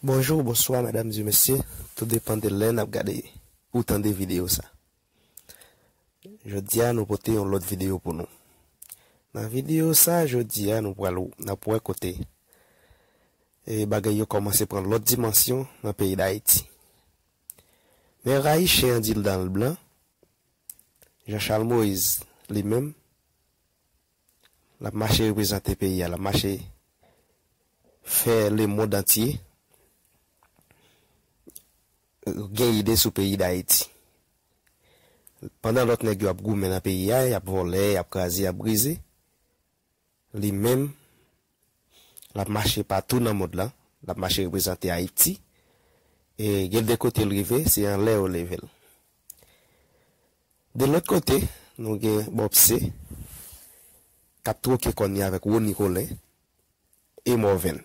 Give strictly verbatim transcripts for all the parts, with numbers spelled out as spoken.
Bonjou, bonswa, medam e mesye, tou depann de lè n ap gade ou tande videyo sa. Jodi a, nou pote yon lòt videyo pou nou. Nan videyo sa, jodi a, nou pral, n ap wè kote e bagay yo kòmanse pran lòt dimansyon nan peyi Dayiti. Men rayi chen an di l dan l blan, Jean Charles Moïse, li menm, l ap mache reprezante peyi a, l ap mache fè lemonn antye gen ide sou peyi Dayiti. Pandan lòt nèg yo ap goumen nan peyi a, y ap vòlè, y ap kraze, y ap brize, li menm, l ap mache patou nan mond lan, l ap mache reprezante Ayiti, e gen de kote l rive, se anlè yo leve l. De lòt kote, nou gen Bòpse, k ap twoke kòn li avèk Rony Colin e Morvan.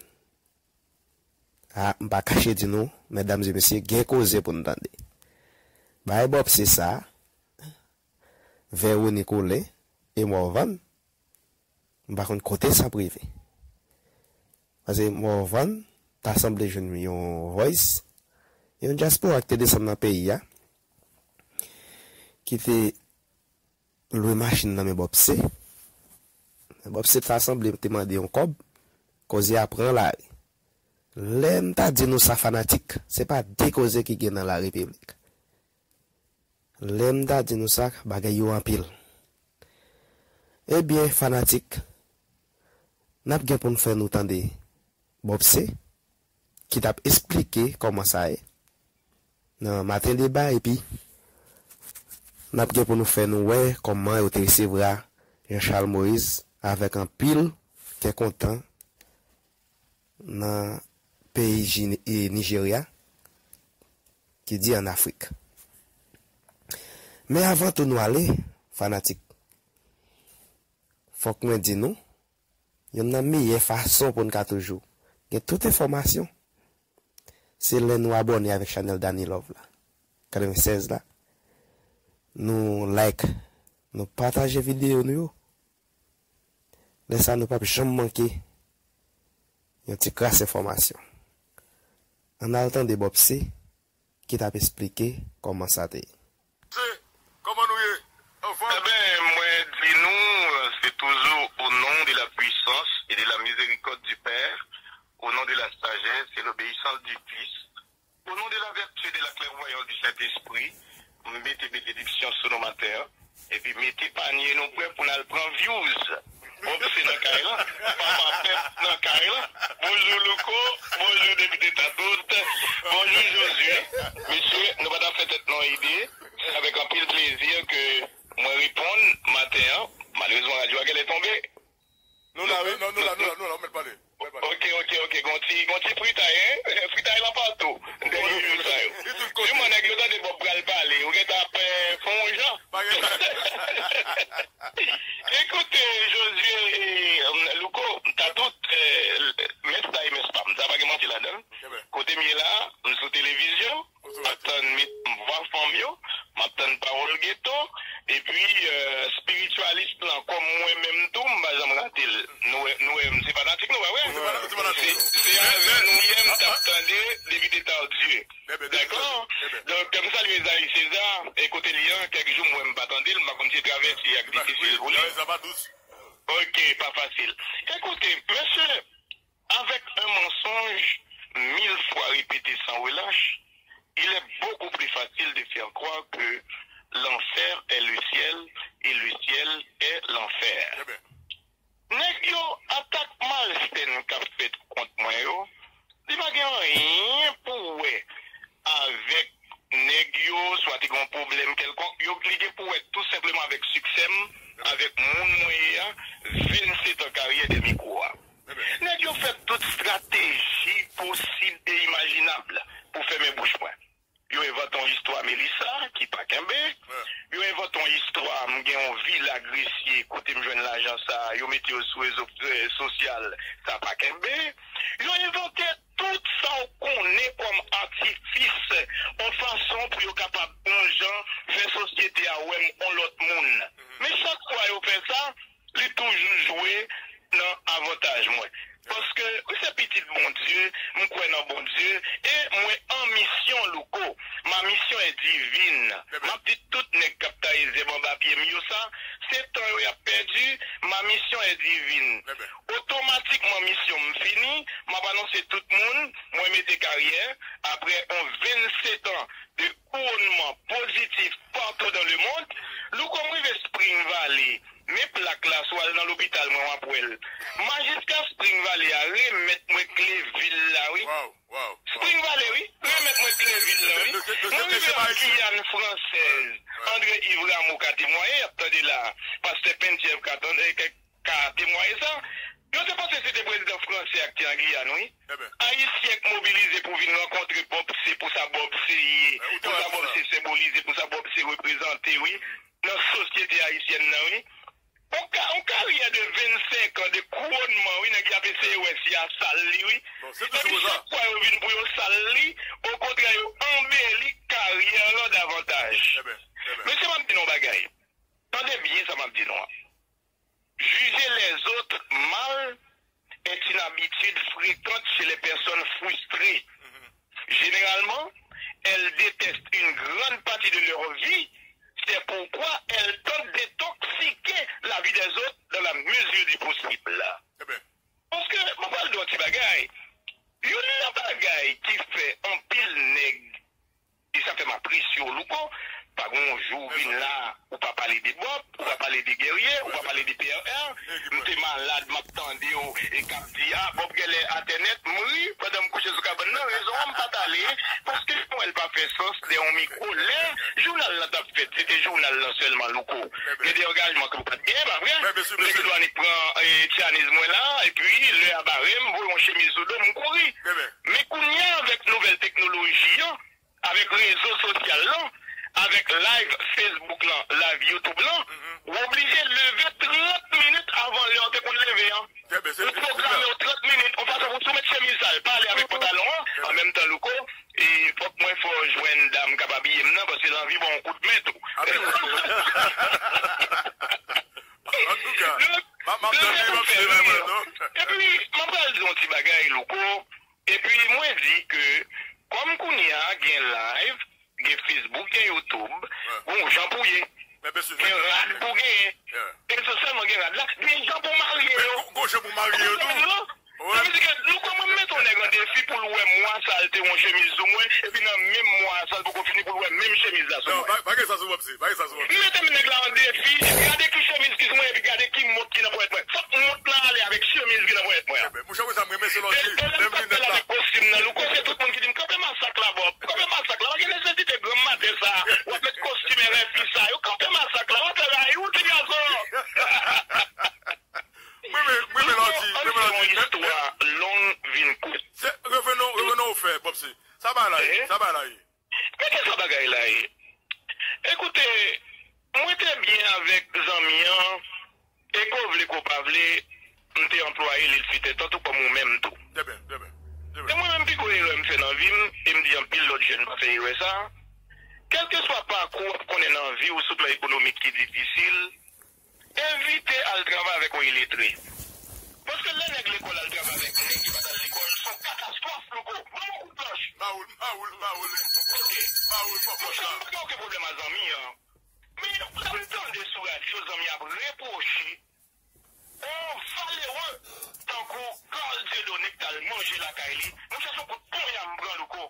A, m pa kache di nou, medam e mesye, gen koze pou n tande. Bagay Bòpse sa, vè Rony Colin e Morvan, m pa konn kote sa ap rive. Paske Morvan ta sanble jwenn yon voice, yon dyaspora ki te desann nan peyi a, ki te lwe machin nan men Bòpse. Bòpse ta sanble te mande yon kòb, koze a pran lari. Lè m ta di nou sa fanatik, se pa de koze ki gen nan la repiblik. Lè m ta di nou sa, bagay yo anpil. Ebyen, fanatik, n ap gen pou n fè nou tande Bòpse, ki t ap esplike kòman sa ye nan Maten Deba, epi n ap gen pou nou fè nou wè kòman yo te resevwa Jean Charles Moïse avèk anpil kè kontan nan peyi Ji-, e, Nijerya, ki di an Afrik. Men avan tou nou ale, fanatik, fòk mwen di nou, yonn nan meyè fason pou n ka toujou gen tout enfòmasyon, se lè nou abòne avèk chanèl Dani Love la, katrevennsèz la, nou like, nou pataje videyo nou yo. Lè sa, nou p ap janm manke yon ti kras enfòmasyon. Ann al tande Bòpse ki t ap esplike kòman sa te ye. Se, kòman nou ye? Anfòm? Eben, mwen di nou, se toujou au nom de la puissance et de la miséricorde du Père, au nom de la sagesse et l'obéissance du Fils, au nom de la vertu et de la clairvoyance du Saint-Esprit, m mete benediksyon sou nou maten an, epi mete panye nou prè pou n al pran views. Bòpse nan kay lan, papa pèp nan kay lan. Bonjou Louko, bonjou depite Tatout, bonjou Josué. Mesye, nou pa t ap fè tèt nou ide, se avèk anpil plezi ke mwen reponn maten an. Malerezman, radyo a genlè tonbe. Nou la, wi, non, nou la, nou la, nou la, ou mèt pale. Ou mèt pale. Ok, ok, ok, gon ti, gon ti fritay, hein? Fritay lan patou. Dènye jou sa yo. Li tout kote. Di mwen, nèg yo tande Bòb pral pale, ou gentan ap, eh, fè yon jan. Pa gen bagay. Ekoute, Josué, eh, Louko, Tatout, eh, mès la e mès pa m, sa pa gen manti ladan l. Eben. Kote m ye la, m sou televizyon. M ap tann met vwa fanm yo, m ap tann pawòl geto, epi, eh, espirityalist lan, kòm mwen menm tou, m pa janm rate l. Nou wè, nou wè, m se fanatik nou, pa vre? Se, se avè nou yè m t ap tande Depite Tardieu. Dakò? Donk, m salye Zaï César, e kote l ye a, kèk jou m wè m pa tande l, m pa konn si travèse ak difisil pou li. Ok, pa fasil. Ekoute, mesye, avec un mensonge mille fois répété sans relâche, il est beaucoup plus facile de faire croire que l'enfer est le ciel et le ciel est l'enfer. Nèg yo, atak malsèn k ap fèt kont mwen yo, li pa gen anyen pou wè avèk nèg yo, swa te gen yon pwoblèm kèlkonk, yo, li gen pou wè tou senpleman avèk siksè m, avèk moun mwen ye a, vennsetan karyè dèyè mikwo a. Nèg yo fè tout estrateji posib e imajinab pou fèmen bouch mwen. Yo envante yon istwa Melissa ki pa kenbe. Yo envante yon istwa, m gen yon vila Gresye kote m jwenn lajan sa a, yo mete yo sou rezo, eh, sosyal, sa pa kenbe. Yo envante tout sa w konnen kòm atifis, yon fason pou yo kapab yon jan fè sosyete a wè m yon lòt moun. Men chak fwa yo fè sa, li toujou jwe nan avantaj mwen. Paske ou se pitit Bondye, m kwè nan Bondye, e mwen an misyon, Louko. Ma mission est divine. M ap di tout nèg k ap taye zèb anba pye m yo sa, se tan yo y ap pèdi, ma mission est divine. Otomatikman misyon m fini, m ap anonse tout moun, mwen mete karyè, apre yon vennsenk an de kouwonnman pozitif partout dans le monde, Louko, m rive Spring Valley, men plak la, si w al nan lopital mwen, w ap wè l. Majistra Spring Valley a remèt mwen kle vil la, wi. Spring Valley, wi. Remèt mwen kle vil la, wi. Mwen rive an Giyàn fransèz. André Yves Rameau ka temwaye, y ap tande la. Pastè Penthièvre ka tande, ka temwaye sa. Yo te panse se te prezidan fransè a ki te an Giyàn, wi. Ayisyen k mobilize pou vin rankontre Bob C, pou sa Bob C ye, pou sa Bob C senbolize, pou sa Bob C reprezante, wi, nan sosyete ayisyèn nan, wi. On ka, on karyè de vennsenk an de kouwonnman, wi, nèg y ap eseye wè si y a sal li, wi. Epi chak fwa yo vin pou yo sal li, okontrè, yo anbeli karyè l an davantaj. Mesye, m ap di nou yon bagay. Tande byen sa m ap di nou an. Juger les autres mal est une habitude fréquente chez les personnes frustrées. Généralement, elles détestent une grande partie de leur vie. C'est pourquoi elles tentent d'intoxiquer la vie des autres dans la mesure du possible. Paske, mwen pral di yon ti bagay. Youn nan bagay ki fè anpil nèg E sa fè m apresye w, Louko. Pa gen yon jou w vin la, ou pa pale de Bob, ou pa pale de Guerrier, ou pa pale de P R R. M te malad, m ap tande w, e k ap di, a, Bob genlè atè nèt, m ri, pandan m kouche sou kabann nan, rezon an m pa t ale, paske m wè l pa fè sans dèyè yon mikwo, lè jounal lan t ap fèt, se te jounal lan sèlman, Louko. Gen de angajman ke m pa t genyen, pa vre? M te gen dwa annik pran, e, tchaniz mwen la, epi lè a bare m, voye yon chemiz sou do m, m kouri. Men kounye a, avèk nouvèl teknoloji an, avèk rezo sosyal lan, avèk live Facebook lan, live YouTube lan, ou oblije leve trant minit avan lè w te konn leve an. Ou pwograme w trant minit, yon fason pou w soumèt chemiz sal, pale avèk pantalon an, an menm tan, Louko, e fòk mwen fè w jwenn dam k ap abiye m nan, paske l anvi ba w yon kout men tou. Antouka, m ap, m ap tann li, m ap swiv avè l, non? Epi, m ap pral di yon ti bagay, Louko. Epi mwen di ke, kòm kounye a gen live, gen Facebook, gen YouTube, gon jan pou ye. Gen rad pou genyen. E se sèlman gen rad la, gen jan pou marye yo. Gon jan pou marye yo tou. Sa vle di ke nou kòman m mete yon nèg an defi pou l wè mwa sa l te yon chemiz sou mwen, epi nan menm mwa sa l poko fini pou l wè menm chemiz la sou mwen. Pa gen sa sou Bob C, pa gen sa sou Bob C. M mete m nèg la an defi, gade ki chemiz ki sou mwen, epi gade ki mont ki nan ponyèt mwen. Fòk mont lan ale avèk chemiz ki nan ponyèt mwen an. Monchè, wi, sa m renmen, se lòt li. Menm linèt la. Avèk kostim nan, Louko, se tout moun ki di m, "Kanpe masak la, Bob. Kanpe masak la. Pa gen nesesite granm maten sa a. W ap met kostim R F I sa yo. Kanpe masak la. W ap fè rayi w, ti gason." M renmen, m renmen lòt li, m renmen lòt li. Yon istwa long vin kout. Se, revè non, revè non ou fè, Bob C. Sa bay la ye, sa bay la ye. Men kisa bagay la ye? Ekoute, mwen te byen avèk zanmi an, e ke w vle ke w pa vle, m te anplwaye li, li te tankou kòm ou menm tou. Trè byen, trè byen, trè byen. E mwen menm, pi gwo erè m fè nan vi m, e m di anpil lòt jèn pa fè erè sa a, kèlkeswa pakou w ap konnen nan vi w sou plan ekonomik ki difisil, evite al travay avèk yon iletre. Paske lè nèg lekòl al travay avèk nèg ki pa t al lekòl, se yon katastwòf, Louko. Ban m yon kout klòch. Mawoul, mawoul, mawoul. Ok. Mawoul, fò klòch la. Monchè, m pa gen okenn pwoblèm ak zanmi an. Men, lè m tande sou radyo, zanmi ap repwoche yon valere tankou Carl Dieudonné k t al manje lakay li. Monchè, se yon kout ponya m pran, Louko.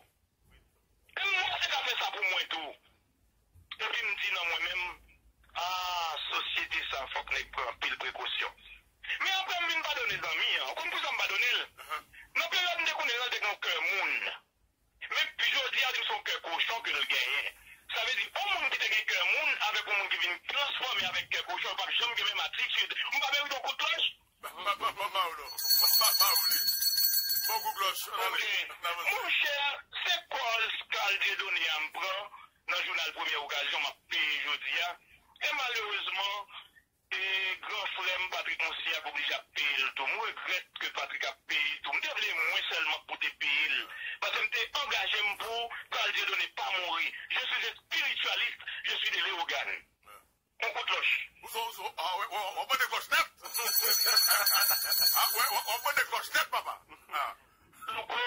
E m wè se ka fè sa pou mwen tou. Epi m di nan mwen menm, a, sosyete sa, fòk nèg pran anpil prekosyon. Men apre m vin padone zanmi an. Ou konn poukisa m padone l? Nan peryòd m te konnen l lan, l te gen yon kè moun. Men jodi a, li se yon kè kochon ke l genyen. Sa vle di, yon moun ki te gen kè moun avèk yon moun ki vin transfòme avèk kè kochon, yo p ap janm gen menm atitid. M pa merite yon kout klòch? Ba, ba, ba, ba, ba w non. Ba, ba, ba w li. Bon, kou klòch, ann ale. Ok. Ann avanse. Monchè, se kòz Carl Dieudonné a m pran nan jounal Premyè Okazyon m ap peye jodi a. E malerezman, e gran frè m Patrick Monsignat oblije ap peye l tou. M regrèt ke Patrick ap peye tou. M te vle mwen sèlman pou te peye l. Paske m te angaje m pou Carl Dieudonné pa mouri. Je suis un spiritualiste, je suis de Leyogàn. On kout klòch. Ou son, ou son, ah, wè, wè, w ap mande klòch nèt. Ah, wè, w ap mande klòch nèt, papa. Ah. Louko,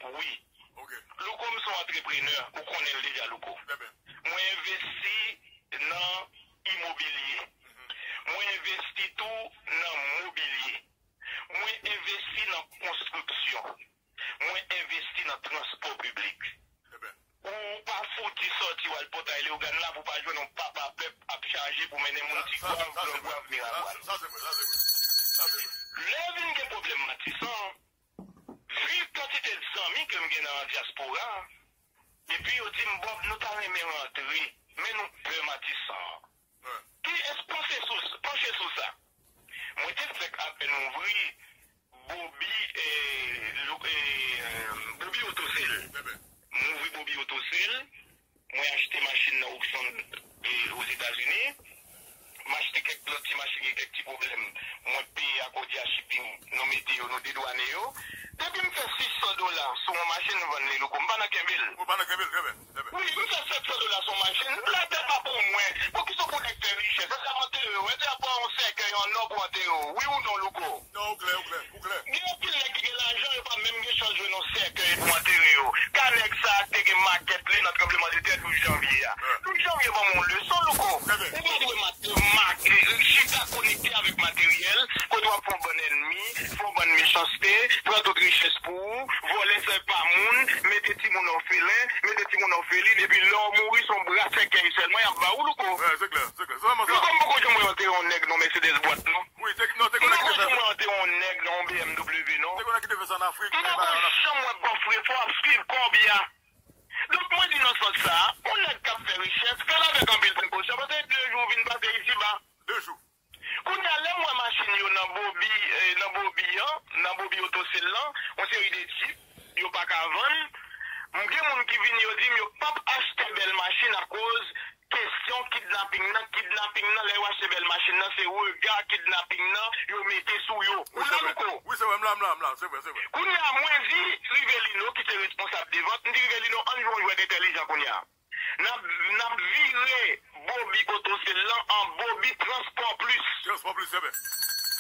Wi. Louko, m se yon antreprenè, ou konnen l deja, Louko. Mwen envesti nan imobilye. Mwen envesti tou nan mobilye. Mwen envesti nan konstriksyon. Mwen envesti nan transpò piblik. Ou pa fouti sòti w al Pòtay Leyogàn la pou w pa jwenn yon papa pèp ap chaje pou mennen moun Tigwav, Gran Gwav, Miragwàn. Lè vin gen pwoblèm Matisan, vi kantite zanmi ke m gen nan dyaspora, epi yo di m, Bob, nou ta renmen rantre, men nou pè Matisan an. Ki es panse sou, panche sou sa. Mwen te fèk apèn ouvri Bobi, eh, lo- eh, Bobi Otosel. M ouvri Bobi Otosel. Mwen achte machin nan Auchan, eh, Ozetazini. M achte kèk lòt ti machin, gen kèk ti pwoblèm. Mwen peye Akodia Shipping, nou mete yo, nou dedwane yo. Depi m fè sis san dola sou yon machin, m vann li, Louko. M pa nan kenbe l. Ou pa nan kenbe l, kenbe l. Wi, m fè sèt san dola sou yon machin. Latè pa pou mwen. Poukisa w pou nèg fè richès? Èske ap antere w? Èske ap pran yon sèkèy an nò pou antere w? Wi ou non, Louko? Non, ou klè, ou klè, ou klè. Gen anpil nèg ki gen lajan, yo pa menm gen chans jwenn yon sèkèy pou antere yo. Ka nèg sa a te gen makèt li nan tranblemanntè douz janvye a. Douz janvye ban m yon leson, Louko. Ou pa dwe mat- mak- chita konekte avèk materyèl, kote w ap fè yon bann ènmi, fè yon bann mechanste, pran tout richès pou ou, vòlè sèl pa moun, mete timoun òfelen, mete timoun òfelin, epi lè w mouri, se yon bra sèkèy sèlman y ap ba ou, Louko. Louko, m poko janm wè yo antere yon nèg nan Mercedes bwat, non. M poko janm wè yo antere yon nèg nan yon B M W, non. M poko janm wè bòfre fò ap swiv kòb ya. Donk, mwen di nan sans sa, yon nèg k ap fè richès, fè l avèk anpil prekosyon, paske de jou vin pase isiba. De jou. Kounye a, lè m wè machin yo nan Bobi, eh, nan Bobi an, nan Bobi Otosel lan, yon seri de jip, yo pa ka vann. M gen moun ki vini, yo di m yo p ap achte bèl machin akoz kesyon kidnaping nan. Kidnaping nan, lè yo achte bèl machin nan, se rega kidnaping nan yo mete sou yo. Ou la, Louko? Wi, se vre, m la, m la, m la, se vre, se vre. Kounye a, mwen di Rivelino, ki se responsab de vant, m di Rivelino, ann jwe yon jwèt entèlijan kounye a. N ap, n ap vire Bobi Otosel lan an Bobi Transpò Plis. Transpò Plis, se vre.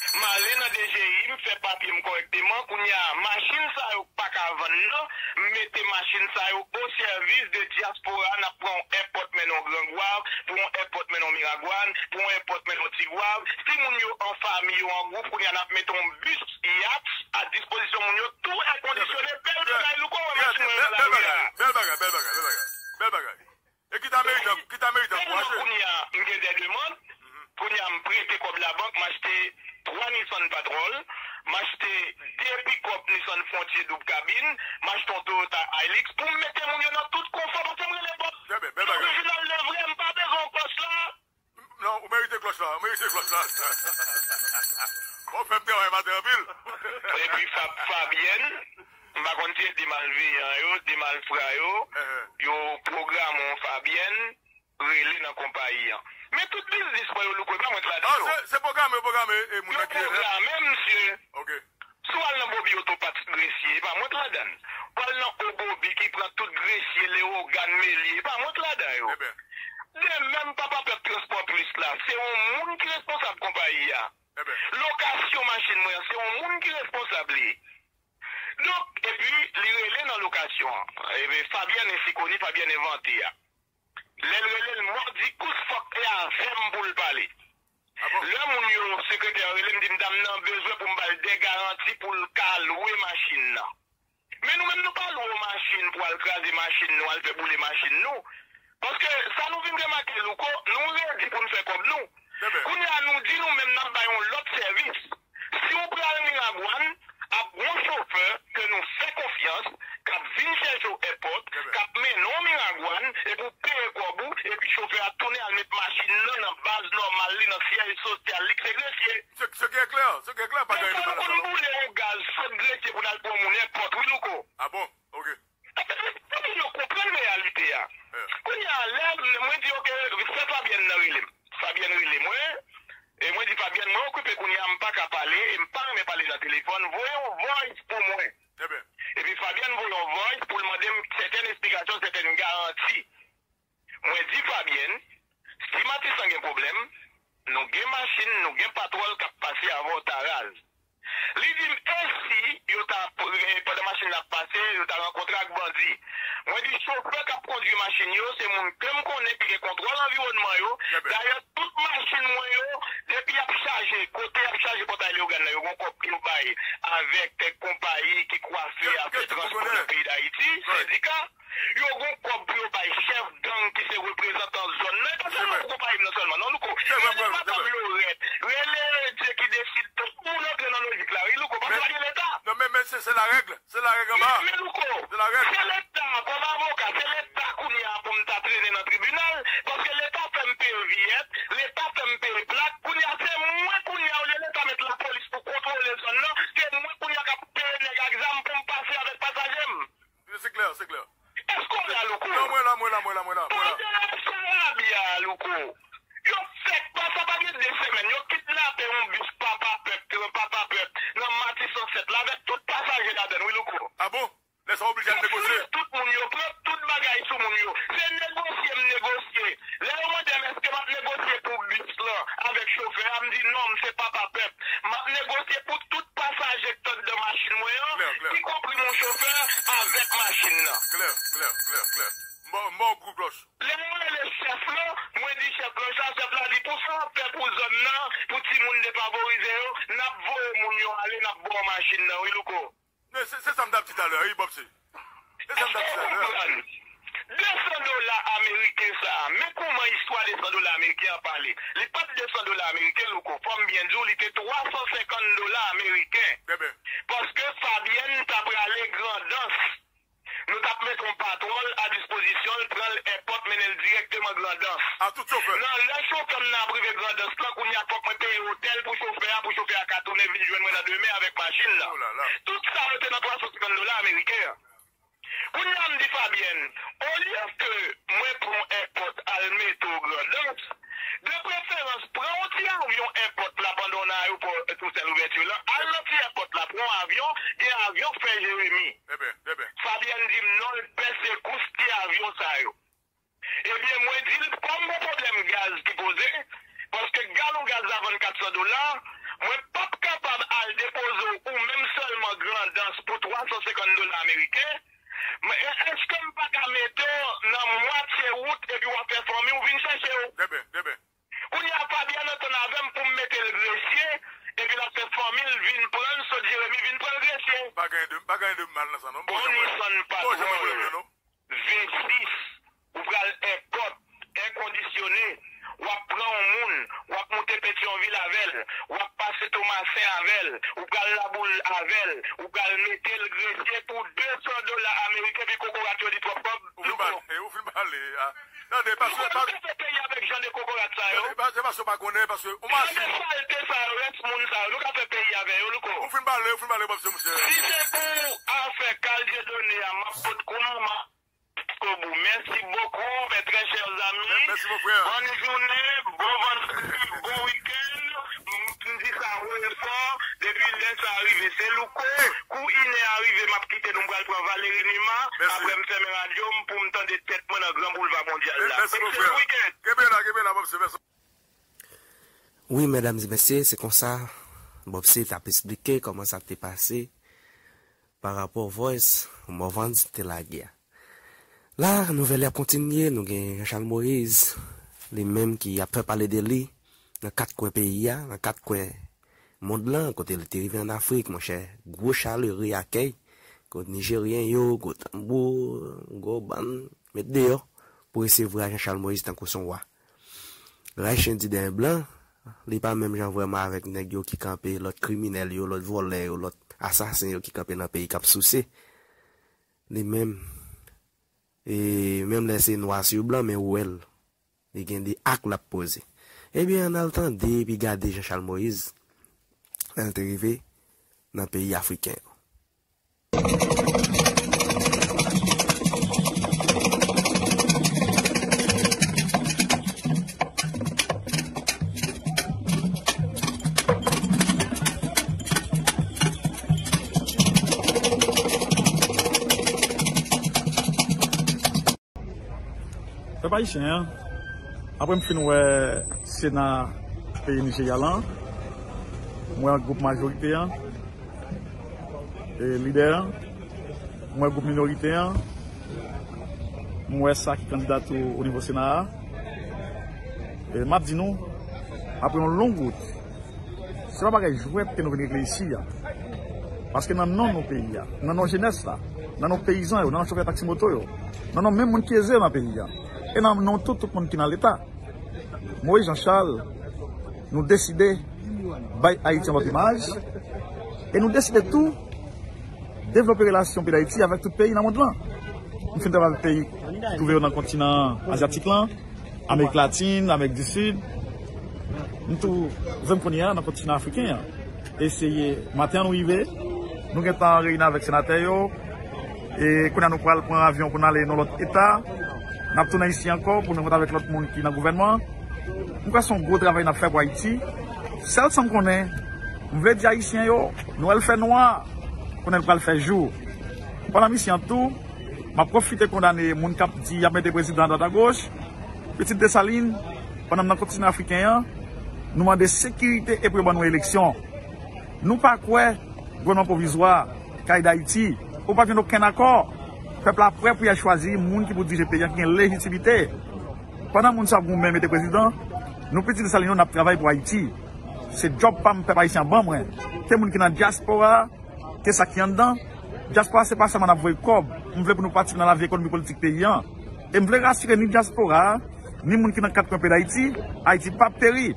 M ale nan D G I, m fè papye m kòrèkteman. Kounye a, machin sa yo k pa ka vann nan, m mete machin sa yo o sèvis de dyaspora. N ap pran yon èpòt mennen w Gran Gwav, pran yon èpòt mennen w Miragwàn, pran yon èpòt mennen w Tigwav. Si moun yo an fanmi, yo an gwoup, kounye a, n ap mete yon bis Yats a dispozisyon moun yo, tou èkondisyone, bèl bagay, Louko, wè machin mwen nan lari a. Bèl bagay, bèl bagay, bèl bagay, bèl bagay. E kit amerikan, kit amerikan pou achte. Kounye a, m gen de demann. Kounye a, m prete kòb labank, m achte twa Nissan Patrol, m achte de pikòp Nissan Frontier doub kabin, m achte yon Toyota Hilux pou m mete moun yo nan tout konfò, paske m rele Bob. Trè byen, bèl bagay. Orijinal de vre, m pa bezwen yon klòch la. Non, ou merite klòch la, ou merite klòch la. Bon, fè m travay maten anpil. Epi Fab, Fabyèn, m pa konn si se de malveyan yo, de malfra yo, yo pwograme yon Fabyèn, rele nan konpayi an. Men tout biznis mwen yo, Louko, e pa mwen k ladan yo. Se, se pwograme, yo pwograme, e moun nan ki rele. Yo pwograme, msye. Ok. Si w al nan Bobi Oto Pats Gresye, e pa mwen k ladan l. W al nan Obobi ki pran tout Gresye, Lewogàn, Melye, e pa mwen k ladan yo. De menm papa pèp Transpò Plis la, se yon moun ki responsab konpayi a. Lokasyon machin mwen an, se yon moun ki responsab li. Donk, epi, li rele nan lokasyon an. Ebyen, Fabyèn ensi koni, Fabyèn envante a. Lè l rele l, mòdikous fòk te avè m pou l pale. Lè moun yo, sekretè a rele m, di m, dam nan bezwen pou m ba l de garanti pou l ka lwe machin nan. Men nou menm, nou pa lwe yon machin pou al kraze machin nou, al fè boule machin nou. Paske sa nou vin remake, Louko, nou redi pou n fè kòb nou. Kounye a, nou di nou menm n ap bay yon lòt sèvis. Si w pral Miragwàn, ap gon chofè ke nou fè konfyans, k ap vin chèche w èpòt, k ap mennen w Miragwàn, epi w peye kòb ou, epi chofè a tounen al met machin nan nan baz nòmal li, nan syèj sosyal li, k se Gresye. Ce, ce qui est clair, ce qui est clair, pa gen de malè. Dèfwa nou konn boule yon gaz sot Gresye pou n al pran moun èpòt, wi, Louko. Ah bon? Ok. Fòk moun yo konprann reyalite a. Kounye a, lè mwen di, ok, fè Fabyèn nan rele m. Fabyèn rele mwen. E mwen di, Fabyèn, mwen okipe kounye a, m pa ka pale, e m pa renmen pale nan telefòn. Voye yon voice pou mwen. Epi Fabyèn voye yon voice pou l mande m sètèn esplikasyon, sètèn garanti. Mwen di Fabyèn, si Matisan gen pwoblèm, nou gen machin, nou gen patwòl k ap pase avè w ta raz. Li di m, e si yo ta pre, Pandan machin nan ap pase, yo ta rankontre ak bandi. Mwen di chofè k ap kondui machin yo, se moun ke m konnen ki gen kontwòl anviwònman yo. Dayè, tout machin mwen yo, depi y ap chaje, kote y ap chaje Pòtay Leyogàn nan, yo gon kòb pou yo bay avèk kèk konpayi ki kwafe afè transpò nan peyi Dayiti, sendika. Yo gon kòb pou yo bay chèf gang ki se reprezantan zòn nan. E pa sèlman pou konpayi m nan sèlman, non, Louko. Rele Madanm Lorèt, rele Dye ki desid, tout moun antre nan lojik la, wi, Louko, paske pa gen Leta. Non, men, men se, se larèg, se larèg anba. Men, men Louko, se Leta, kòm avoka, se Leta kounye a pou m ta trennen nan tribinal, paske Leta fè m peye viyèt, Leta fè m peye plak, kounye a se mwen kounye a, olye Leta met lapolis pou kontwole zòn nan, se mwen kounye a k ap peye nèg ak zam pou m pase avèk pasaje m. Se klè, se klè. Èske w la, Louko? Non, mwen la, mwen la, mwen la, mwen la, mwen la. Pandan y ap fè rabia a, Louko, yo fèk pa, sa pa gen de semèn, yo kidnape yon bis Papa Pèp, yon Papa Pèp, nan Matisan sèt la, avèk tout pasaje ladann, wi, Louko. A bon? Lè sa w oblije al negosye. Yo fouye tout moun, yo pran tout bagay sou moun yo. Se negosye m negosye. Lè yo mande m èske m ap negosye pou bis lan avèk chofè a, m di non, m se Papa Pèp. M ap negosye pou tout pasaje k t anndan machin mwen an, ikonpri mon chofè, avèk machin nan. Klè, klè, klè, klè. M ba w, m ba w gwo klòch. Lè yo rele chèf lan, mwen di chèf lan sa, chèf la di pou sa w ap fè pou zòn nan, pou timoun defavorize yo, n ap voye moun yo ale, n ap ba w machin nan, wi, Louko. Men se, se sa m t ap di talè a, wi, Bòb, se. Se sa m t ap di talè a. Èske w konprann? De san dola ameriken sa a, men kòman istwa de san dola ameriken an pale. Li pa t de san dola ameriken, Louko. Fò m byen di w, li te twa san senkant dola ameriken. Paske Fabyèn t ap prale Grandans. Nou t ap mete yon patwòl a dispozisyon l, pran l èpòt, mennen l dirèkteman Grandans. A tout chofè. Nan lè chofè m nan ap rive Grandans lan, kounye a fòk mwen peye otèl pou chofè a, pou chofè a ka tounen vin jwenn mwen nan demen avèk machin nan. Tout sa yo te nan twa san senkant dola ameriken an. Kounye a m di Fabyèn, olye ke mwen pran èpòt al mete w Grandans, de preferans, pran yon ti avyon èpòt la pandan w nan ayewopò Toussaint Louverture lan, al nan ti èpòt la, pran yon avyon, gen avyon k fè Jeremi. Fabyèn di m non, l pè sekous ti avyon sa yo. Ebyen, mwen di l, kòm gon pwoblèm gaz ki poze, paske galon gaz la vann kat san dola, mwen p ap kapab al depoze w ou menm sèlman Grandans pou twa san senkant dola ameriken, men èske m pa ka mete w nan mwatye wout epi w ap fè fanmi w vin chèche w? Kounye a, Fabyèn antann avè m pou m mete l Gresye, epi l ap fè fanmi l vin pran l, sot Jeremi vin pran l Gresye. Pa gen de, pa gen de mal nan sa, non. Bon, ni san patwòl. Vensis, ou pral èpòt, èkondisyone, w ap pran yon moun, w ap moute Petyonvil avè l, w ap pase Tomasen avè l, ou pral Laboul avè l, ou pral mete l Gresye pou de san dola ameriken, epi kokorat yo di twòp kòb. Ou fin pale, ou fin pale. Tande, paske nou ka fè peyi avèk jan de kokorat sa yo. Tande, paske ou pa konnen, paske ou mache. Gade salte sa yo, rès moun sa yo, nou ka fè peyi avè yo, Louko. Ou fin pale, ou fin pale, Bòb, se monchè. Si se pou afè Carl Dieudonné a, m ap pot kou m, m ap Kobo. Mèsi bokou, mes très chers amis. Mèsi, mon frè. Bòn jounen, bon vandredi, bon wikenn. M, m di sa wo e fò, depi lè sa rive, se Louko. Kou inè a rive, m ap kite nou, m pral pran Valéry Numa. Mèsi. Apre m fèmen radyo m pou m tande tèt mwen nan gran boulva mondyal la. Mèsi, mon frè. Excellent week-end. Kenbe la, kenbe la, Bòb, se mèsi. Wi, medam e mesye, se konsa Bòb se t ap esplike kòman sa te pase pa rapò voice Morvan te lage a. La, nouvèl yo ap kontinye, nou gen Jean Charles Moïse, li menm ki ap fè pale de li nan kat kwen peyi a, nan kat kwen mond lan, kote li te rive ann Afrik, monchè, gwo chalere akèy, kote Nijeryen yo, gwo tanbou, gwo bann, met deyò, pou resevwa Jean Charles Moïse tankou se yon wa. Ray chen di dèyè blan, li pa menm jan vrèman avèk nèg yo ki kanpe, lòt kriminèl yo, lòt vòlè yo, lòt asasen yo ki kanpe nan peyi k ap souse. Li menm, e menm lè se nwa sou blan, men ou wè l. Li gen de ak l ap poze. Ebyen, ann al tande epi gade Jean Charles Moïse, lè l te rive nan peyi afriken yo. Pèp ayisyen an, apre m fin wè Sena peyi Nijerya lan, m wè gwoup majorite an, e lidè an, M wè gwoup minorite an, m wè sa ki kandida tou o nivo Sena a. E m ap di nou, apre yon long wout, se pa bagay jwèt ke nou vin regle isi a. Paske nan non nou peyi a, nan non jenès la, nan non peyizan yo, nan non chofè taksi moto yo, nan non menm moun ki eze yo nan peyi a, e nan non tout, tout moun ki nan Leta, Moïse Jean Charles, nou deside bay Ayiti yon lòt imaj, e nou deside tou devlope relasyon peyi Dayiti avèk tout peyi nan mond lan. M fin travay avèk peyi ki twouve yo nan kontinan azyatik lan, Amerik Latin, Amerik di Sid. M tou, jan m konnen an, nan kontinan afriken an. Eseye, maten an nou rive, nou gentan reyini avèk senatè yo, e kounye a nou pral pran avyon pou n ale nan lòt eta. N ap tounen isi ankò pou nou rankontre avèk lòt moun ki nan gouvènman. M kwè se yon gwo travay n ap fè pou Ayiti. Sèl sa m konnen, m vle di Ayisyen yo, nou wè l fè nwa, konnen l pral fè jou. Pandan misyon an tou, m ap pwofite kondane moun k ap di y ap mete prezidan adwat agoch. Pitit Desalin, pandan m nan kontinan afriken an, nou mande sekirite epi yo ban nou eleksyon. Nou pa kwè gouvènman pwovizwa ka ede Ayiti. Ou pa jwenn okenn akò. Pèp la prè pou y al chwazi moun ki pou dirije peyi a ki gen lejitimite. Pandan moun sa ap goumen mete prezidan, nou pitit Desalin yo n ap travay pou Ayiti. Se djòb pa m pèp ayisyen an ban mwen. Ke moun ki nan dyaspora, ke sa ki anndan. Dyaspora se pa sèlman n ap voye kòb. M vle pou nou patisipe nan lavi ekonomi politik peyi an. E m vle rasire ni dyaspora a, ni moun ki nan kat kwen peyi Dayiti, Ayiti p ap peri.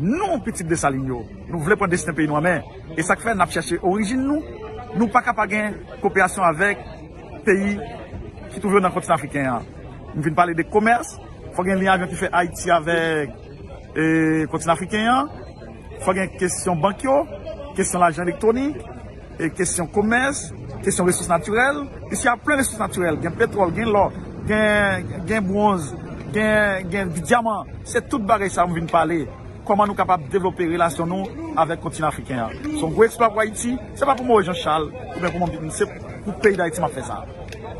Nou, pitit Desalin yo, nou vle pran desten peyi nou an men. E sa k fè n ap chèche orijin nou. Nou pa ka pa gen koperasyon avèk peyi ki twouve yo nan kontinan afriken an. M vin pale de komès, fò gen lyen avyon ki fè Ayiti avèk, e, kontinan afriken an. Fò gen kesyon bank yo, kesyon lajan elektwonik, e, kesyon komès, kesyon resous natirèl. Isi a plen resous natirèl, gen petwòl, gen lò, gen, gen bwonz, gen, gen dyaman. Se tout bagay sa yo m vin pale. Kòman nou kapab devlope relasyon nou avèk kontinan afriken an. Se yon gwo eksplwa pou Ayiti. Se pa pou Moïse Jean Charles oubyen pou mwen, se pou peyi Dayiti m ap fè sa.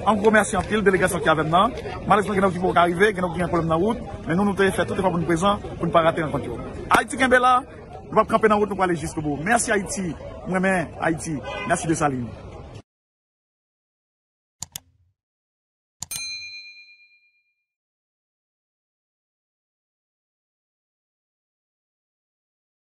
An gwo, mèsi anpil delegasyon ki avè m nan. Malerezman, gen nèg ki poko ka rive, gen nèg ki gen pwoblèm nan wout, men nou, nou te fè tout efò pou nou prezan, pou nou pa rate rankont yo. Ayiti kenbe la, nou p ap kanpe nan wout, nou prale jiskobou. Mèsi Ayiti, m renmen Ayiti. Mèsi Desalin.